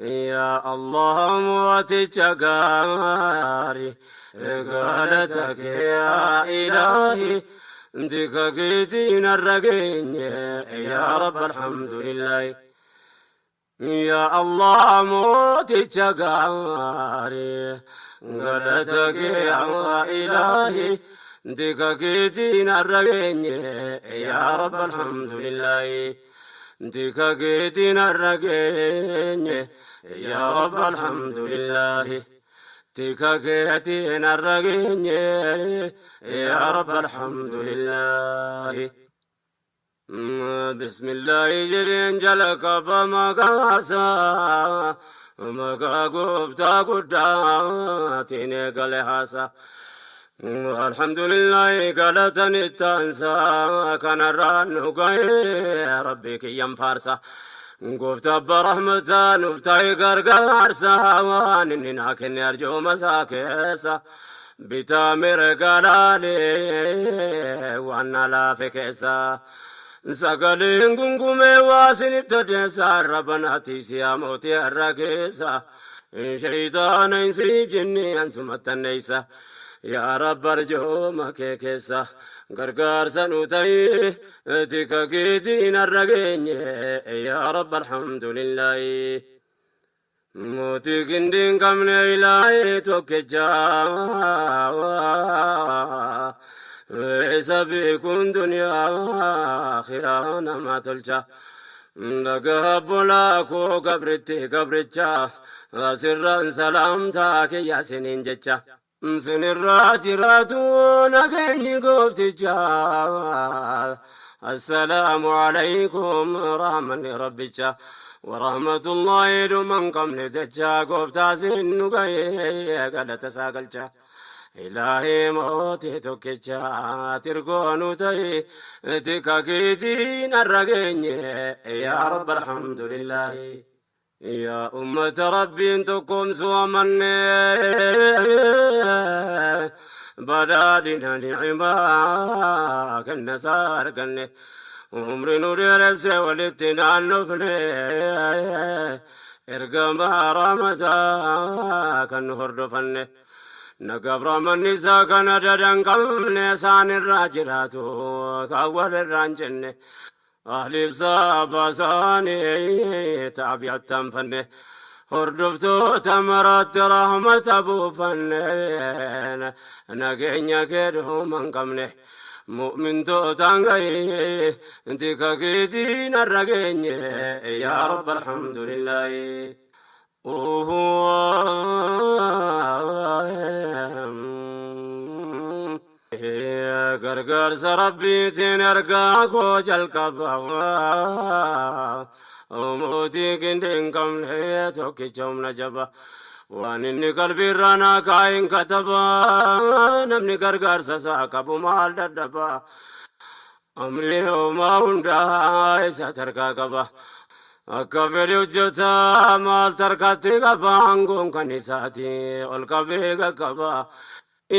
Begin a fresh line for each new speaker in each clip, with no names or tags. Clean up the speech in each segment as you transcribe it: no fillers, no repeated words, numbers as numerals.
Yaa Allah mooticha gaarii, galata kee yaa ilaahi, tika keetiin har'a geenye, yaa Rabbi alhamdulillahi. Yaa Allah mooticha gaarii, galata kee yaa ilaahi, tika keetiin har'a geenye, yaa Rabbi alhamdulillahi. Tika keetiin har'a geenye, yaa Rabbi alhamdulillahi. Tika keetiin har'a geenye, yaa Rabbi alhamdulillahi. Bismillahi jedheen jalqaba maqaasaa, maqaa gooftaa guddaatiin eegale haasaa. Alhamdulillahi galatan ittaansaa, kanarraan nu ga'ee Rabbi kiyyan faarsa. Gooftaa abbaa rahmataa nuuf ta'e gargaarsa, waan inni naa kenne arjooma isaa keessa. Bitaa mirga laalee waan na laafe keessa. Sagaleen gungumee waa isinitti odeessa, arraba naatti siyaa mootii har'a keessa. Shayitaana hin siif jenne ansumattanneessa. Yaa Rabbi arjooma kee keessa gargaarsa nu ta'ii, tika keetiin har'a geenye, yaa Rabbi alhamdulillahi. Mootii gindii hin qabne ilaahee tokkicha, isa beekuun duniyaa akhiraa nama tolcha. Dhagaa obbolaa koo gabritti gabricha, asirraan salaamtaa kiyya siniin jecha. Sinirraa jiraatu nageenyi goofticha. Assalaamu alaykum rahmanni rabbicha. Warahmatullahi dhuman qabne jecha, gooftaa sin nu ga'ee galata isaa galcha. Ilaahii mootii tokkicha tirgoo nu ta'e, tika keetiin har'a geenye, yaa Rabbi alhamdulillahi. Yaa ummata Rabbiin tokkoomsuu amanne, badhaadhina ni'imaa kenna isaa arganne, umri nu dheeresse walitti naannofne, ergamaa rahmataa kan nu hordofanne. Nagaaf rahmanni isaa kana dadan qabne isaan irraa jiraatu kan walirraa hin jenne. Ahliif saaba isaanii taabi'attanfanne. Hordoftoota maraatti rahmata buufanne, nageenya kee dhuma hin qabne. Mu'mintootaan gahee tika keetiin har'a geenye, yaa Rabbi alhamdulillahi. Gargaarsa Rabbiitiin ergaa koo jalqaba. Mootii gindii hin qabne tokkicha humna jaba. Waan inni qalbiirraa naa kaa'in kataba. Namni gargaarsa isaa qabu maal dadhaba? Amri homaa hundaa isa tarkaa qaba. Akka fedhe hojjeta maal tarkaatti qaba, aangoon kan isaati ol qabee qaqqaba.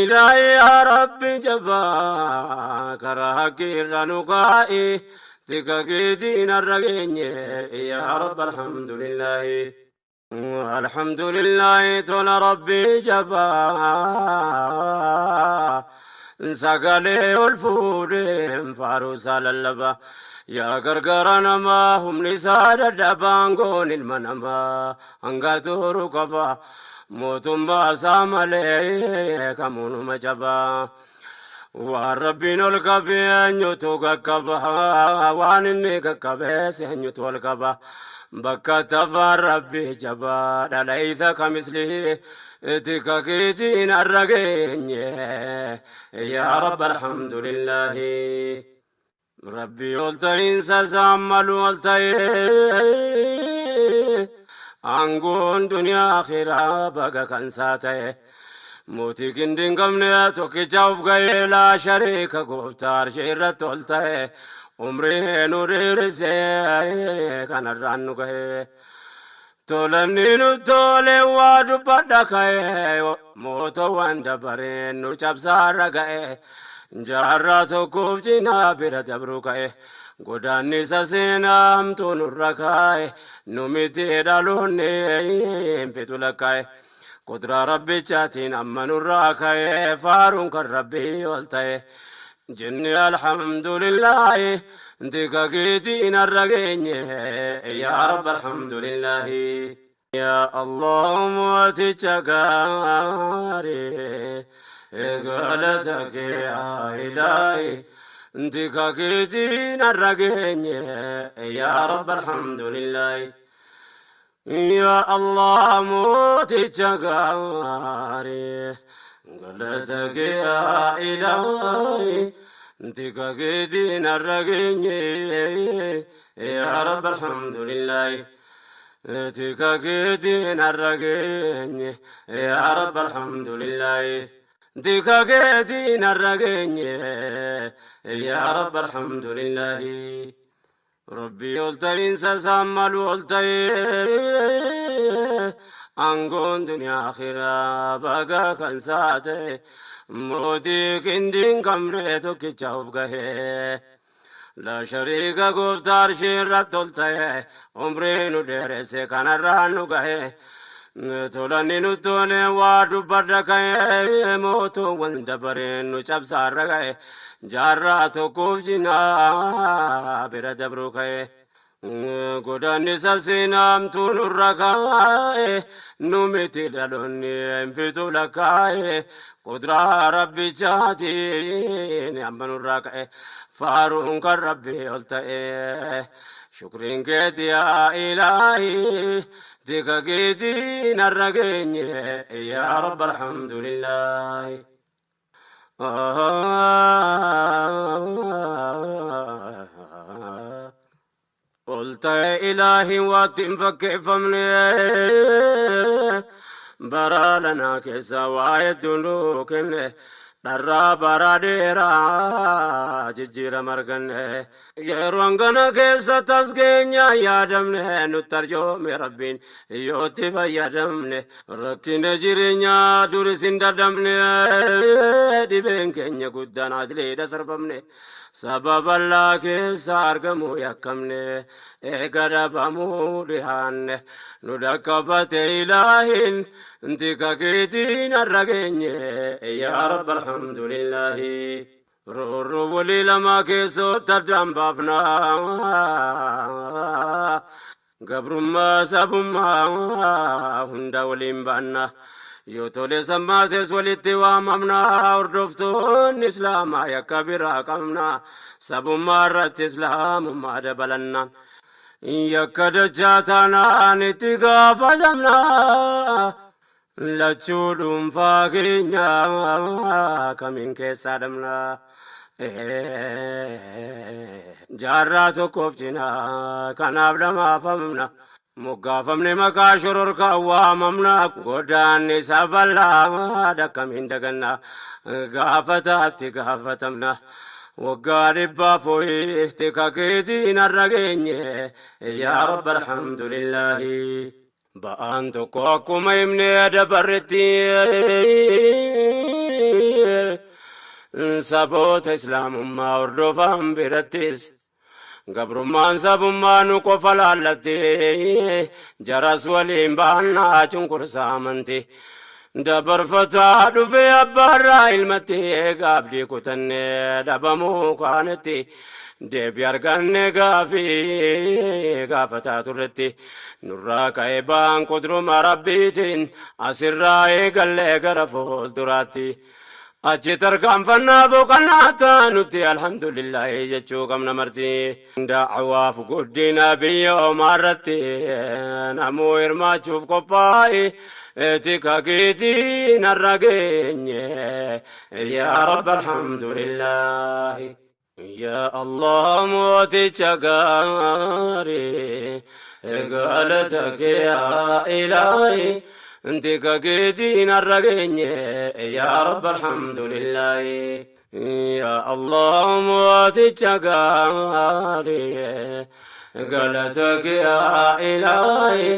Ilaahi yaa Rabbi jabaa, karaa haqqii irra nu kaa'i, tika keetiin har'a geenye, yaa Rabbi alhamdulillahi. Alhamdulillahi tola Rabbi jabaa, sagalee ol fuudheen faaruu isaa lallaba. Yaa gargaara namaa humni isaa dadhabaan, goon ilma namaa hanga turu qaba. Mootummaa isaa malee kamuunuma jabaa. Waan Rabbiin ol qabee eenyutu qaqqaba? Waan inni qaqqabees eenyutu ol qaba? Bakka tafaan Rabbi jabaa dhalayta kamisli, tika keetiin har'a geenye, yaa Rabbi alhamdulillahi. Rabbi ol ta'iinsa isaan malu ol ta'ee, aangoon duniyaa akhiraa baga kan isaa ta'e. Mootii gindii hin qabne tokkicha of ga'ee, laa shariika, gooftaa arshii irratti ol ta'e, umrii nu dheerisee kanarraan nu ga'e. Tolanni nu tole waa dubbadha ka'e, mootowwan dabareen nu cabsaarra ga'e. Jaarraa tokkoof cinaa bira dabruu ka'e. Godaannisa seenaamtuu nurra kaa'e nu miti dhaloonni hin fixu lakkaa'e. Qudraa rabbichaatiin amma nurraa ka'e faaruun kan rabbii ol ta'e. Jinni alhamdulillaahi tika keetiin har'a geenye yaa rabbi alhamdulillaahi. Yaa Allah mooticha gaarii galata kee yaa ilaahi tika keetiin har'a geenye yaa rabbi alhamdulillaahi. Yaa Allah mooticha gaarii galata kee yaa ilaahi tika keetiin har'a geenye yaa rabbi alhamdulillaahi. Tika keetiin har'a geenye yaa rabbi alhamdulillaahi. Tika keetiin har'a geenye yaa rabbi alhamdulillaahi. Rabbi ol ta'iinsa isaan malu ol ta'ee aangoon duniyaa akhiraa baga kan isaa ta'e mootii qindiin kamree tokkicha of gahee. La shariika gooftaa arshii irratti ol ta'e umrii nu dheeresse kanarraan nu gahe. Tolanni nu tole waa dubbadha ka'e mootuuwwan dabareen nu cabsaarra ga'e jaarraa tokkoof jinaa bira dabruu ka'e. Godaannisa seenaamtuu nurra kaa'e nu miti dhaloonni hin fixu lakkaa'e qudraa rabbichaatiin amma nurraa ka'e faaruun kan rabbii ol ta'e. Shukriin keeti yaa ilaahi tika keetiin har'a geenye yaa rabbi alhamdulillaahi. Ol ta'e ilaahiin waatti hin fakkeeffamne bara lanaa keessa waa hedduu nuu kenne dharraa bara dheeraa jijjiirama arganne yeroo hangana keessa tas keenya yaadamne nutti arjoome rabbiin yootti fayyadamne rakkina jireenyaa duris hin dadhabne dhibeen keenya guddaan adleedha sarbamne sababa allaa keessa argamuu yakkamne eega dhabamuu dhihaanne nu dhaqqabate ilaahin tika keetiin har'a geenye yaa rabbi alhamdulillaahi. Roorroo walii lama keessootti addaan baafna. Gabrummaa sabummaa hunda waliin baanna. Yoo tole sammaates walitti waamamna. Hordoftoonni islaamaa yakka biraa qabna. Sabummaa irratti islaamummaa dabalanna. Yakka dachaa taanaan itti gaafatamna. Lachuu dhuunfaa keenya kamiin keessaa dhabna. Jaarraa tokkoof cinaa kanaaf dhamaafamna. Moggaafamne maqaa shororkaa waamamna. Godaanni isa bal'aa akkamiin daganna. Gaafataatti gaafatamna. Waggaa dhibbaaf ho'i tika keetiin har'a geenye yaa rabbi alhamdulillaahi. Ba'aan tokko akkuma himne dabarretti saboota islaamummaa hordofan birattis gabrummaan sabummaa nu qofa laallatti jaras waliin baannaa cunqursaa amanti. Dabarfataa dhufee abbaarraa ilmatti gaabdii kutannee dhabamuu kaanetti deebii arganne gaafii gaafataa turretti nurraa ka'ee ba'aan qudruma rabbiitiin asirraa eegallee gara fuulduraatti. Achi tarkaanfannaa boqonnaa taanutti alhamdulillaahi jechuu qabna marti. Da'awaaf guddina biyya omaarratti namuu hirmaachuuf qophaa'e tika keetiin har'a geenye yaa rabbi alhamdulillaahi. Yaa Allah mooticha gaarii galata kee yaa ilaahi tika keetiin har'a geenye yaa rabbi alhamdulillaahi. Yaa Allah mooticha gaarii galata kee yaa ilaahi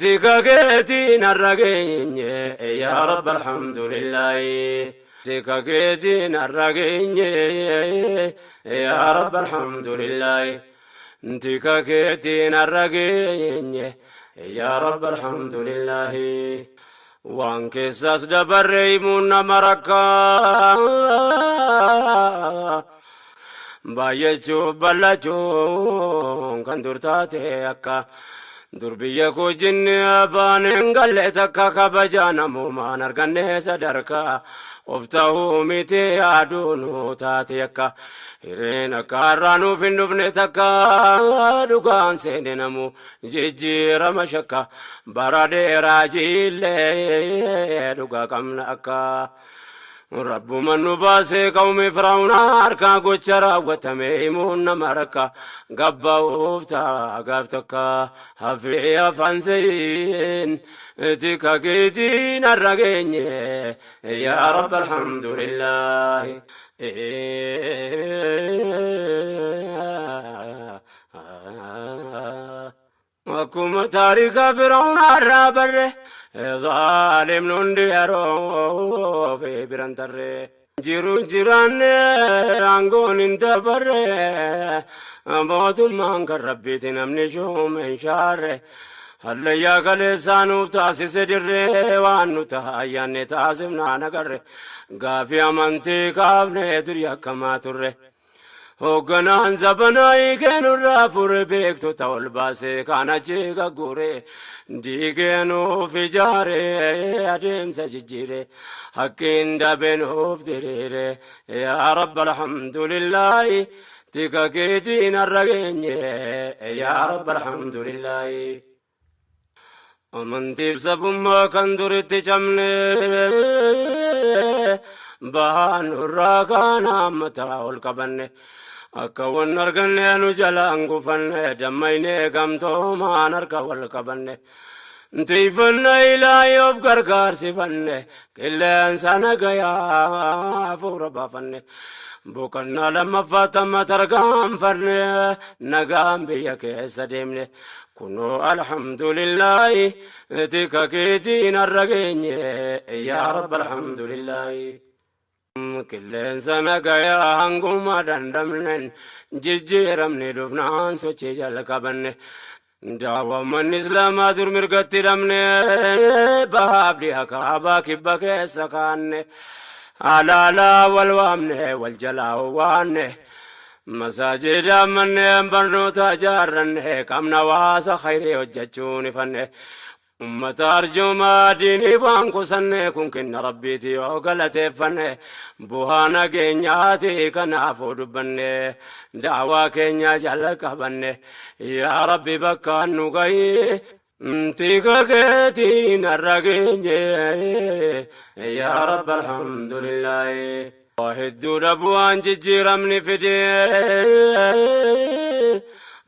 tika keetiin har'a geenye yaa rabbi alhamdulillaahi. Tika keetiin har'a geenye, yaa Rabbi alhamdulillaahi. Tika keetiin har'a geenye, yaa Rabbi alhamdulillaahi. Waan keessaas dabarre himuun nama rakkaa. Baay'achuuf bal'achuun kan dur taate akka dur biyya koo jinni abbaan hin galle takka kabajaa namoomaan arganne sadarkaa of ta'uu miti yaaduu nu taate akka hireen akka har'aa nuuf hin dhufne takka dhugaan seene namu jijjiirama shakka bara dheeraa jiillee dhugaa qabna akka. Rabbuma nu baasee qawmi Firaa'uunaa harkaa gocha raawwatame himuun nama rakka gabba'uuf ta'a gaaf takka hafee afaan seeyin tika keetiin har'a geenye, yaa Rabbi alhamdulillaahi. Akkuma taarika Firaa'uunaa irraa barre zaalimni hundi yeroo fi biran tarre. Jiru jiraanne aangoon hin dabarre mootummaan kan Rabbiiti namni shuume hin shaarre. Hallayyaa kaleessaa nuuf taasise dirree waan nu ta'a ayyaanne taasifnaan agarre. Gaafii amantii kaafne durii akkamaa turre. Hoogganaan zabanaa hiikee nurraa fure beektota ol baasee kaan achi gagguure diigee nuuf ijaare adeemsa jijjiire hakkiin dabe nuuf diriire, yaa Rabbi alhamdulillaahi tika keetiin har'a geenye, yaa Rabbi alhamdulillaahi. Amantiif sabummaa kan duritti cabne bahaan nurraa kaan hammataa ol qabanne akka wan arganne nu jalaan gufanne dammaynee gamtoomaan harka wal qabanne. Tiifanna ilaahi of gargaarsifanne qilleensa nagayaa hafuura baafanne. Boqonnaa lammaffaa tamma tarkaanfanne nagaan biyya keessa deemne. Kunoo alhamdulillaahi tika keetiin har'a geenye, yaa Rabbi alhamdulillaahi. Qilleensa nagayaa hanguma dandamnen jijjiiramni dhufnaan sochii jalqabanne. Daawwammanni Islaamaa dur mirgatti dhabne bahaaf dhiha kaabaa kibba keessa kaanne. Alaalaa wal waamne wal jalaa waanne. Masaajida manneen barnoota ijaarranne qabna waasa khayrii hojjechuun ifanne. Ummata arjoomaa diinii waan qusanne kun kenna Rabbiiti yoo galateeffanne bu'aa nageenyaati kanaafuu dubbanne daawaa keenya jala qabanne, yaa Rabbi bakka nu gahi tika keetiin har'a geenye, yaa Rabbi alhamdulillaahi. Waa hedduudha bu'aan jijjiiramni fide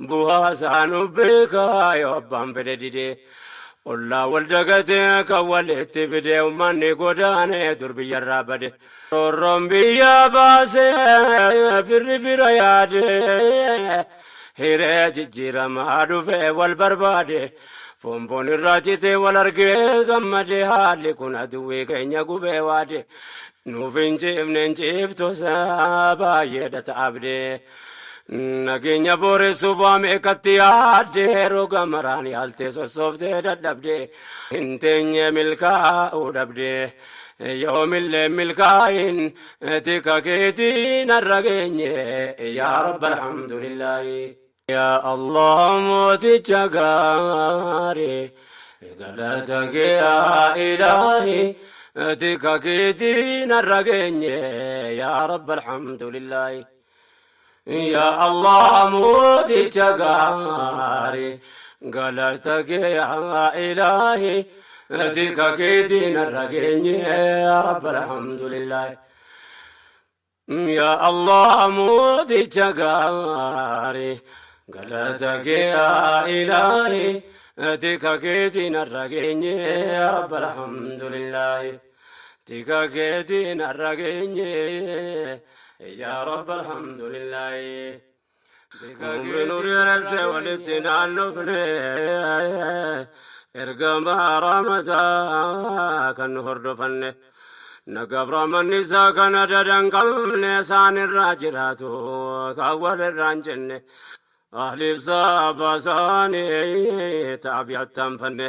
bu'aa isaa nu beekaa yoo abbaan fedhe dide. Ollaa wal dagatee kan walitti fide uummanni godaanee dur biyyarraa bade. Roorroon biyya baasee firri fira yaade hiree jijjiiramaa dhufe wal barbaade. Foonfoon irraa citee wal argee gammade haalli kun aduwwii keenya gubee waade. Nuuf hin ciifne hin ciiftusa baay'eedha ta'abde. Nageenya booressuuf waa meeqatti yaadde roga maraan yaaltee sossooftee dadhabde. Hin teenye milkaa'uu dhabde. Yoomillee milkaa'in tika keetiin har'a geenye, yaa Rabbi alhamdulillaahi. Yaa Allah mooticha gaarii galata kee yaa ilaahi tika keetiin har'a geenye, yaa Rabbi alhamdulillaahi. Yaa Allah mooticha gaarii galata kee yaa ilaahi tika keetiin har'a geenye, yaa Rabbi alhamdulillaahi. Yaa Allah mooticha gaarii galata kee yaa ilaahi tika keetiin har'a geenye, yaa Rabbi alhamdulillaahi. Tika keetiin har'a geenye, yaa Rabbi alhamdulillaahi. Umri nu dheeresse walitti naannofne ergamaa rahmataa kan nu hordofanne. Nagabra manni isaa kana dadan qabne isaan irraa jiraatu kan walirraa hin jenne. Ahliif saaba isaanii taabi'attan fanne.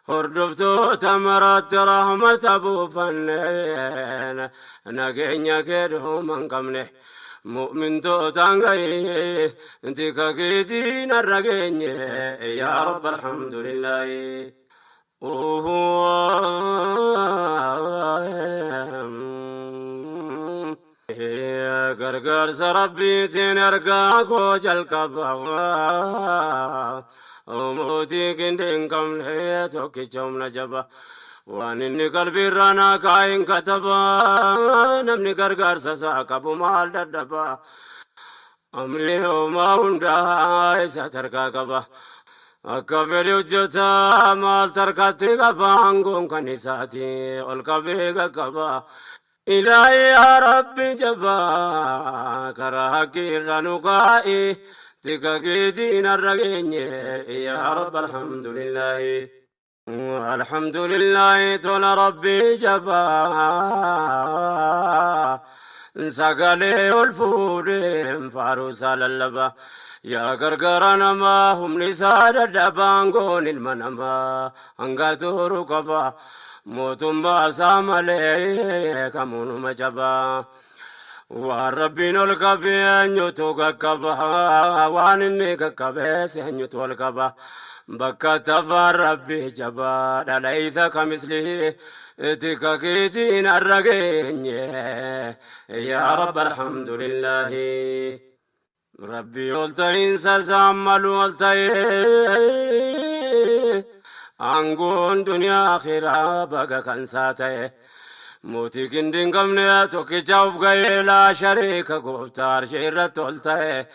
Hordoftoota maraatti rahmata buufanne, nageenya kee dhuma hin qabne. Mu'mintootaan gahee tika keetiin har'a geenye, yaa Rabbi, alhamdulillaahi. Gargaarsa Rabbiitiin ergaa koo jalqaba. Mootii qindii hin qabne, tokkicha humna jaba. Waan inni qalbiirraa naa kaa'in kataba. Namni gargaarsa isaa qabu maal dadhaba? Amri homaa hundaa isa tarkaa qaba. Akka fedhe hojjeta, maal tarkaatti qaba? Aangoon kan isaati, ol qabee qaqqaba. Ilaahi, yaa Rabbi jabaa, karaa haqqii irra nu kaa'i. Tika keetiin har'a geenye, yaa Rabbi, alhamdulillaahi. Alhamdulillaahi, tola Rabbi jabaa. Sagalee ol fuudheen faaruu isaa lallaba. Yaa gargaara namaa humni isaa dadhabaan, goon ilma namaa hanga turu qaba. Mootummaa isaa malee kamuunuma jabaa. Waan Rabbiin ol qabee eenyutu qaqqaba? Waan inni qaqqabees eenyutu ol qaba? Bakka tafaan Rabbi jabaa dhalayta kamisli tika keetiin har'a geenye, yaa Rabbi, alhamdulillaahi. Rabbi ol ta'iinsa isaan malu ol ta'ee, aangoon duniyaa akhiraa baga kan isaa ta'e. Mootii qindii hin qabne, tokkicha of ga'ee, laa shariika, gooftaa arshii irratti ol ta'e,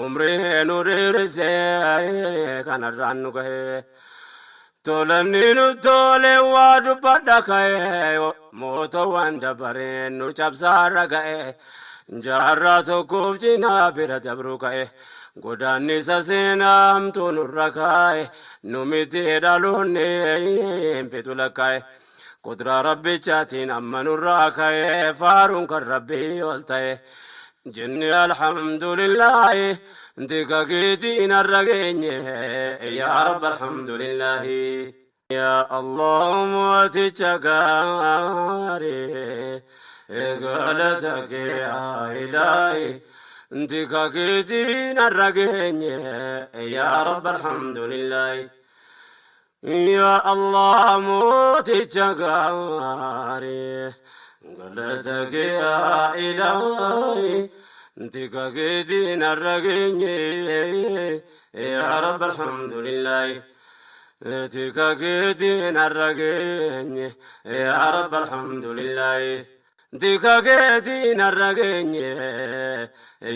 umrii nu dheerisee kanarraan nu ga'e. Tolanni nu tole waa dubbadha ka'e, mootowwan dabareen nu cabsaarra ga'e. Jaarraa tokkoof cinaa bira dabruu ka'e. Godaannisa seenaa hamtuu nurra kaa'e, nu miti dhaloonni hin fixu lakkaa'e. Qudraa Rabbichaatiin amma nurraa ka'e, faaruun kan Rabbii ol ta'e. Jenni alhamdulillaahi, tika keetiin har'a geenye, yaa Rabbi, alhamdulillaahi. Yaa Allah, mooticha gaarii, galata kee yaa Ilaahi, tika keetiin har'a geenye, yaa Rabbi, alhamdulillaahi. Yaa Allah, mooticha gaarii, galata kee yaa Ilaahi, tika keetiin har'a geenye, yaa Rabbi, alhamdulillaahi. Tika keetiin har'a geenye, yaa Rabbi, alhamdulillaahi. Tika keetiin har'a geenye,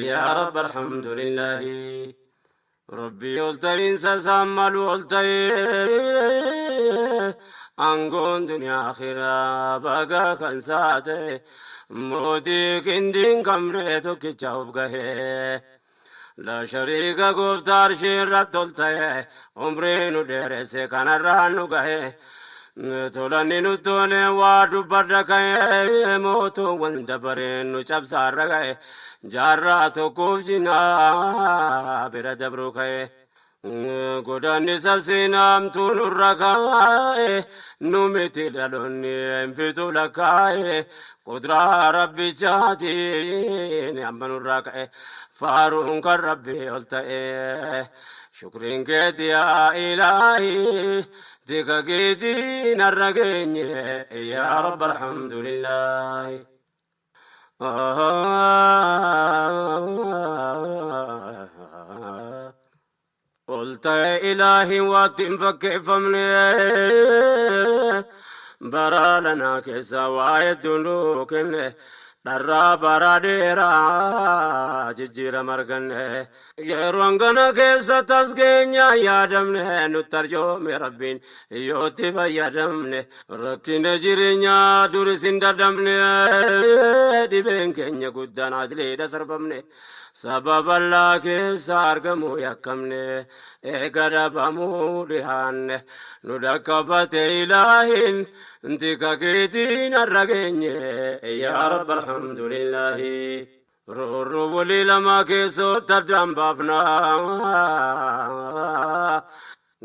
yaa Rabbi, alhamdulillaahi. Rabbi ol ta'iinsa isaan malu ol ta'ee, aangoon duniyaa akhiraa baga kan isaa ta'e, mootii qindiin qabne, tokkicha of gahee. Laa shariika, gooftaa arshii irratti ol ta'e, umrii nu dheeresse kanarraan nu gahe. Tolanni nu tole waa dubbadha ka'e, mootuuwwan dabareen nu cabsaarra ga'e. Jaarraa tokkoof cinaa bira dabruu ka'e. Godaannisa seenaamtuu nurra kaa'e, nu miti dhaloonni hin fixu lakkaa'e. Qudraa Rabbichaatiin amma nurraa ka'e, faaruun kan Rabbii ol ta'e. Shukriin keeti yaa Ilaahi, tika keetiin har'a geenye, yaa Rabbi, alhamdulillaahi. Ol ta'e Ilaahi, waatti hin fakkeeffamne, bara lanaa keessa waa hedduu nuu kenne. Dharraa bara dheeraa jijjiirama arganne. Yeroo hangana keessa tasgeenya yaadamne nutti arjoome Rabbiin yootti fayyadamne. Rakkina jireenyaa duris hin dadhabne, dhibeen keenya guddaan adliidha sarbamne. Saba bal'aa keessa argamuu yakkamne, eega dhabamuu dhihaanne. Nu dhaqqabate ilaahin tika keetiin har'a geenye, yaa Rabbi alhamdulillaahi. Roorroo walii lama keessootti addaan baafna.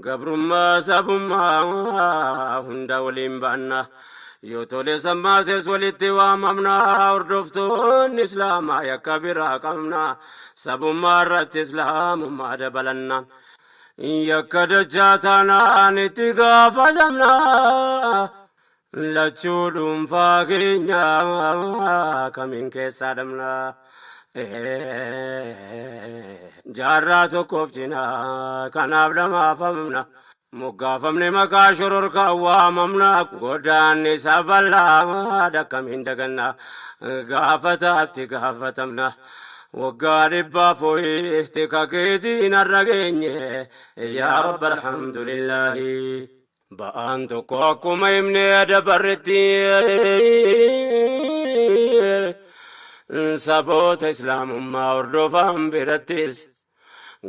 Gabrummaa sabummaa hunda waliin baanna. Yoo tole sammaates walitti waamamna. Hordoftoonni Islaamaa yakka biraa qabna. Sabummaa irratti Islaamummaa dabalanna. Yakka dachaa taanaan itti gaafatamna. Lachuu dhuunfaa keenya kamiin keessaa dhabna. Jaarraa tokkoof cinaa kanaaf dhamaafamna. Moggaafamne maqaa shororkaa waamamna. Godaanni isa bal'aa akkamiin daganna. Gaafataatti gaafatamna. Waggaa 100 fooyii tika keetiin har'a geenye, yaa Rabbi alhamdulillaahi. Ba'aan tokko akkuma himne dabarretti, saboota Islaamummaa hordofan birattis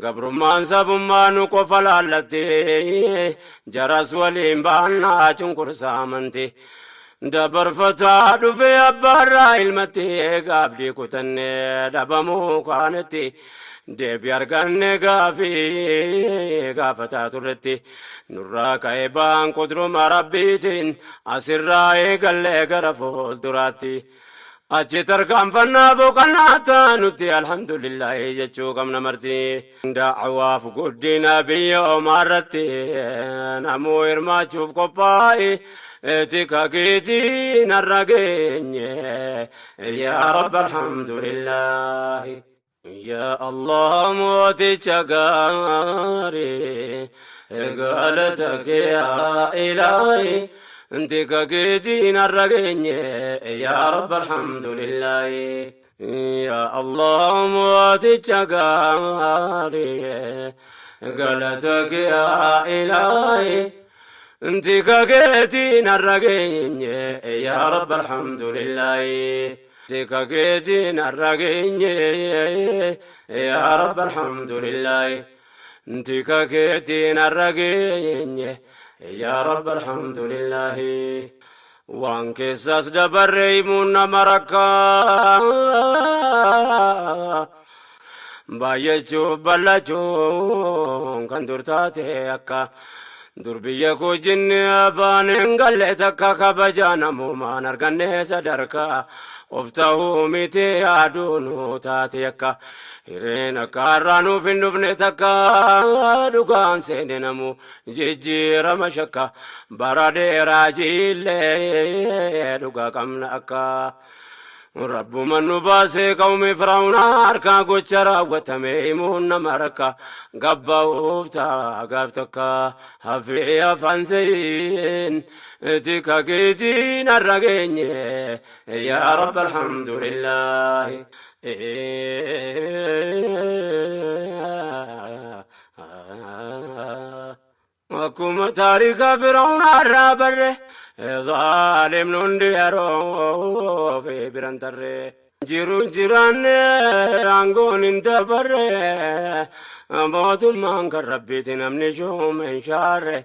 gabrummaan sabummaa nu qofa laallatti, jaras waliin baannaa cunqursaa amanti. Dabarfataa dhufe abbaarraa ilmatti, gaabdii kutanne dhabamuu kaanetti, deebii arganne gaafii gaafataa turretti. Nurraa ka'ee ba'aan qudruma Rabbiitiin asirraa eegallee gara fuulduraatti. Achi tarkaanfannaa boqonnaa taanutti alhamdulillaahi jechuu qabna marti. Da'awaaf guddina biyya omaarratti namuu hirmaachuuf qophaa'e, tika keetiin har'a geenye, yaa Rabbi alhamdulillaahi. Yaa Allah mooticha gaarii, galata kee yaa ilaahi, tika keetiin har'a geenye, yaa Rabbi alhamdulillaahi. Yaa Allah mooticha gaarii, galata kee yaa ilaahi, tika keetiin har'a geenye, yaa Rabbi alhamdulillaahi. Tika keetiin har'a geenye, yaa Rabbi alhamdulillaahi. Tika keetiin har'a geenye, yaa Rabbi alhamdulillaahi. Waan keessaas dabarre himuun nama rakkaa. Baay'achuuf bal'achuun kan dur taate akka dur biyya koo jinni afaan hin galle takka, kabajaa namoomaan arganne sadarkaa of ta'uu miti yaaduu nu taate akka hireen akka har'aa nuuf hin dhufne takka, dhugaan seene namu jijjiirama shakka, bara dheeraa jiillee dhugaa qabna akka. Rabbuma nu baasee qawmi Firaa'unaa harkaa, gocha raawwatame himuun nama rakka, gabba'uuf ta'a gaaf takka hafee afaan seyin, tika keetiin har'a geenye, yaa Rabbi alhamdulillaahi. Akkuma taarika Firaa'unaa irraa barre, zaalimni hundi yeroo fi biran tarre. Jiruun jiraanne aangoon hin dabarre, mootummaan kan Rabbiiti, namni shuume hin shaarre.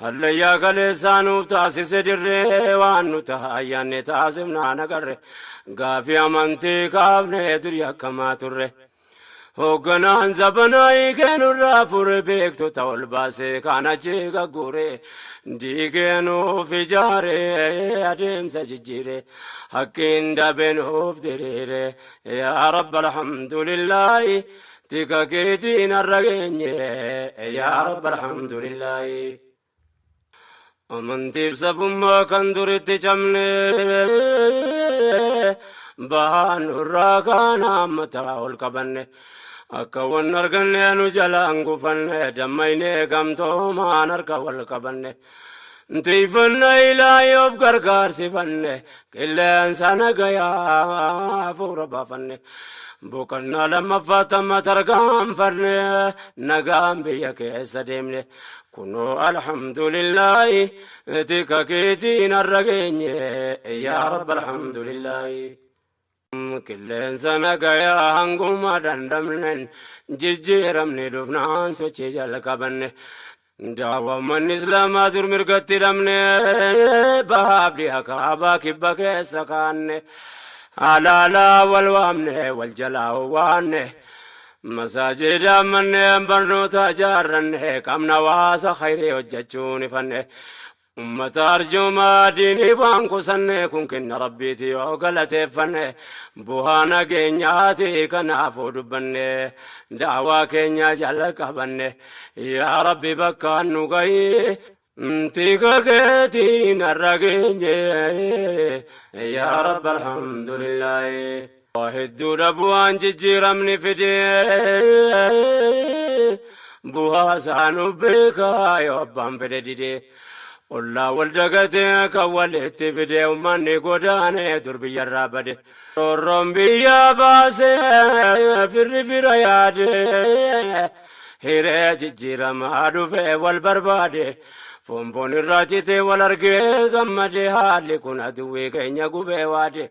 Hallayyaa kaleessaa nuuf taasise dirree, waan nu ta'a ayyaanne taasifnaa nagarre. Gaafii amantii kaafne durii akkamaa turre. Hoogganaan zabanaa hiikee fure, beektota ol baasee kan achi gaggure, diigee nuuf ijaare, adeemsa jijjiire, hakkiin dabe nuuf diriire, yaa Rabbi alhamdulillaahi, tika keetiin har'a geenye, yaa Rabbi alhamdulillaahi. Amantiif sabummaa kan duritti cabne, bahaan nurraa kaan hammataa ol qabanne, akka wan arganne nu jalaan gufanne, dammaynee gamtoomaan harka wal qabanne. Tiifanna ilaahi of gargaarsifanne qilleensa nagayaa fuura baafanne. Boqonnaa lammaffaa tamma tarkaanfanne nagaan biyya keessa deemne. Kunoo alhamdulillaahi tika keetiin har'a geenye yaa Rabbi alhamdulillaahi. Qilleensa nagayaa hanguma dandamnen jijjiiramne dhufnaan sochii jalqabanne. Daawwammanni islaamaa dur mirgatti dhabne baabdi akaabaa kibba keessa kaanne. Alaalaa wal waamne wal jalaa waanne. Masaajida manneen barnoota ijaarranne qabna waasa khayrii hojjechuun ifanne. Ummata arjoomaa diinii waan kusanne kun kenna rabbiiti yoo galateeffanne bu'aa nageenyaati kanaafuu dubbanne daawaa keenya jala qabanne yaa rabbi bakka nu gahi tika keetiin har'a geenye yaa rabbi alhamdulillaahi. Hedduudha bu'aan jijjiiramni fidee bu'aa isaanuu beekaa yoo abbaan fedhe didee. Ollaa wal dagatee kan walitti fidee uummanni godaanee dur biyyarraa bade. Roorroon biyya baasee firri fira yaadee hiree jijjiiramaa dhufee wal barbaade. Foonfoon irraa citee wal argee gammadee haalli kun aduwwii keenya gubee waade.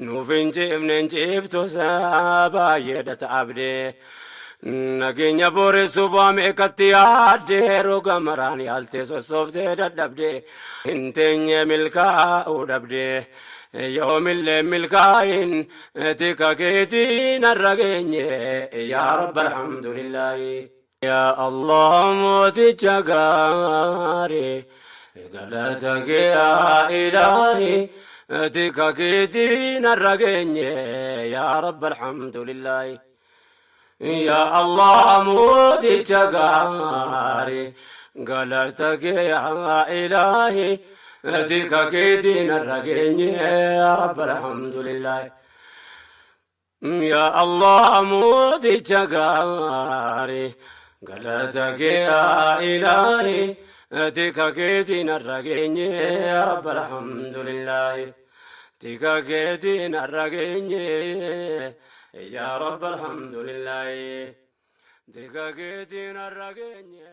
Nuuf hin ciifne hin ciiftusa baay'eedha ta'abdee. Nageenya booressuuf waa meeqatti yaaddee roga maraan yaaltee sossooftee dadhabdee hin teenye milkaa'uu dhabdee yoomillee milkaa'in tika keetiin har'a geenye yaa Rabbi alhamdulillaahi. Yaa Allah mooticha gaarii galata kee yaa ilaahi tika keetiin har'a geenye yaa Rabbi alhamdulillaahi. Yaa Allah mooticha gaarii galata kee yaa ilaahi tika keetiin har'a geenye yaa Rabbi alhamdulillaahi. Yaa Allah mooticha gaarii galata kee yaa ilaahi tika keetiin har'a geenye yaa Rabbi alhamdulillaahi. Tika keetiin har'a geenye yaa Rabbi alhamdulillaahi. Tika keetiin har'a geenye.